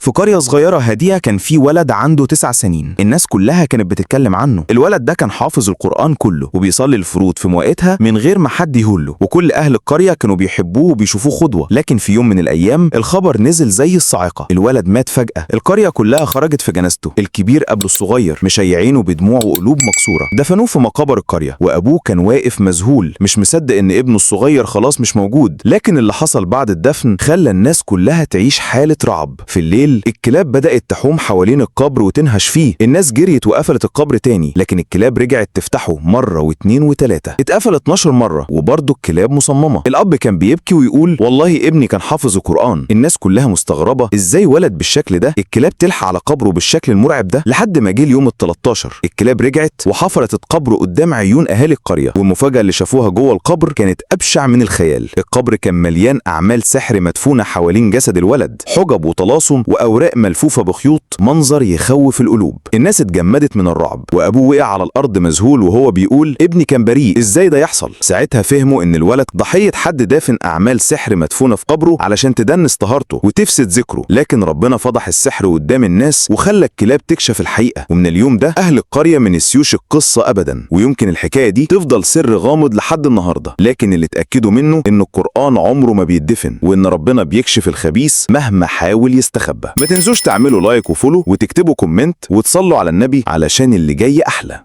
في قرية صغيرة هادية كان في ولد عنده 9 سنين. الناس كلها كانت بتتكلم عنه. الولد ده كان حافظ القرآن كله وبيصلي الفروض في مواقيتها من غير ما حد يقوله، وكل أهل القرية كانوا بيحبوه وبيشوفوه قدوة. لكن في يوم من الأيام الخبر نزل زي الصاعقة، الولد مات فجأة. القرية كلها خرجت في جنازته، الكبير قبل الصغير، مشيعينه بدموع وقلوب مكسورة. دفنوه في مقابر القرية، وأبوه كان واقف مذهول مش مصدق إن ابنه الصغير خلاص مش موجود. لكن اللي حصل بعد الدفن خلى الناس كلها تعيش حالة رعب. في الليل الكلاب بدأت تحوم حوالين القبر وتنهش فيه. الناس جريت وقفلت القبر تاني، لكن الكلاب رجعت تفتحه مرة واثنين وثلاثة. اتقفل 12 مرة وبرضه الكلاب مصممة. الأب كان بيبكي ويقول والله ابني كان حافظ القرآن. الناس كلها مستغربة ازاي ولد بالشكل ده الكلاب تلحق على قبره بالشكل المرعب ده. لحد ما جه اليوم ال13 الكلاب رجعت وحفرت القبر قدام عيون أهالي القرية، والمفاجأة اللي شافوها جوه القبر كانت أبشع من الخيال. القبر كان مليان أعمال سحر مدفونة حوالين جسد الولد، حجب وطلاسم وأوراق ملفوفة بخيوط، منظر يخوف القلوب. الناس اتجمدت من الرعب، وأبوه وقع على الأرض مذهول وهو بيقول ابني كان بريء، ازاي ده يحصل؟ ساعتها فهموا إن الولد ضحية حد دافن أعمال سحر مدفونة في قبره علشان تدنس طهارته وتفسد ذكره. لكن ربنا فضح السحر قدام الناس وخلى الكلاب تكشف الحقيقة. ومن اليوم ده أهل القرية ما نسيوش القصة أبدا، ويمكن الحكاية دي تفضل سر غامض لحد النهاردة. لكن اللي اتأكدوا منه إن القرآن عمره ما بيدفن، وإن ربنا بيكشف الخبيث مهما حاول يستخبى. ما تنسوش تعملوا like و follow وتكتبوا comment وتصلوا على النبي علشان اللي جاي أحلى.